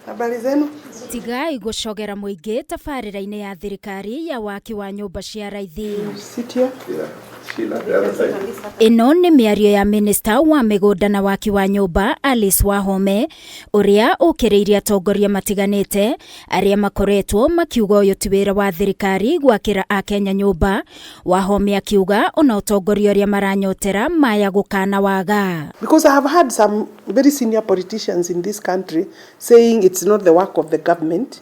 Habari zenu? Tigai gũcogera mũingĩ tabarĩra-inĩ ya thirikari ya waki wa nyũmba cia raithi. Sit here. Yeah. Sheila, the other side. Ĩno nĩ mĩario ya minista wa mĩgũnda na waki wa nyũmba Alice Wahome ũrĩa ũkĩrĩirie atongoria matiganĩte arĩa makoretwo makiuga ũyũ ti wĩra wa thirikari gwakĩra akenya nyũmba. Wahome akiuga ona ũtongoria ũrĩa maranyotera maya gũkana waga. Because I have had some very senior politicians in this country saying it's not the work of the government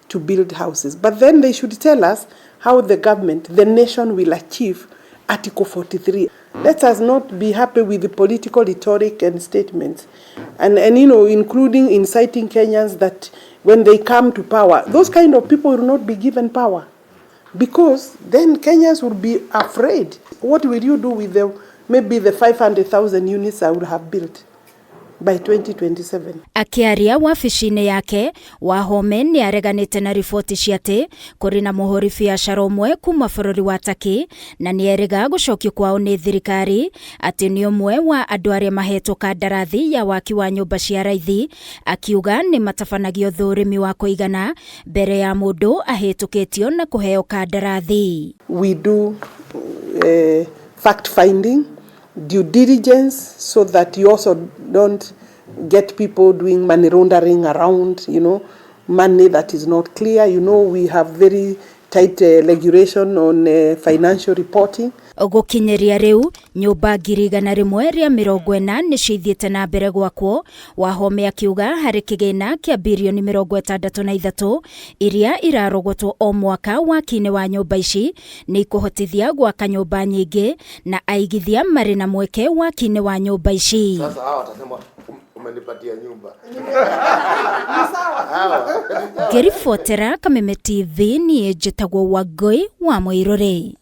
to build houses. But then they should tell us how the government, the nation will achieve Article 43. Let us not be happy with the political rhetoric and statements. And you know, including inciting Kenyans that when they come to power, those kind of people will not be given power. Because then Kenyans will be afraid. What will you do with the maybe the 500,000 units I would have built by 2027? Akĩaria wabici-inĩ yake, Wahome nĩ areganĩte na riboti cia atĩ kũrĩ na mũhũri biacara ũmwe kuma bũrũri wa Turkey na nĩ erĩga gũcokio kwao nĩ thirikari atĩ nĩ ũmwe wa andũ arĩa mahetwo kandarathi ya waki wa nyũmba cia raithi, akiuga nĩ matabanagio thũrĩmi wa kũigana mbere ya mũndũ ahĩtũkĩtio na kũheo kandarathi. We do fact finding, due diligence, so that you also don't get people doing money laundering around, money that is not clear. We have very tight regulation on financial reporting. Gũkinyĩria rĩu nyũmba 140,000 nĩcio ithiĩte na mbere gwakwo. Wahome akiuga harĩ kĩgĩna kĩa birioni 63 iria irarogotwo o mwaka waki-inĩ wa nyũmba ici nĩ ikũhotithia gwaka nyũmba nyingĩ na aigithia marĩ na mweke waki-inĩ wa nyũmba ici. Sasa hawa watasema umenipatia nyumba. Ngĩribotera Kameme TV niĩ njĩtagwo Wangũi wa Mũirũrĩ.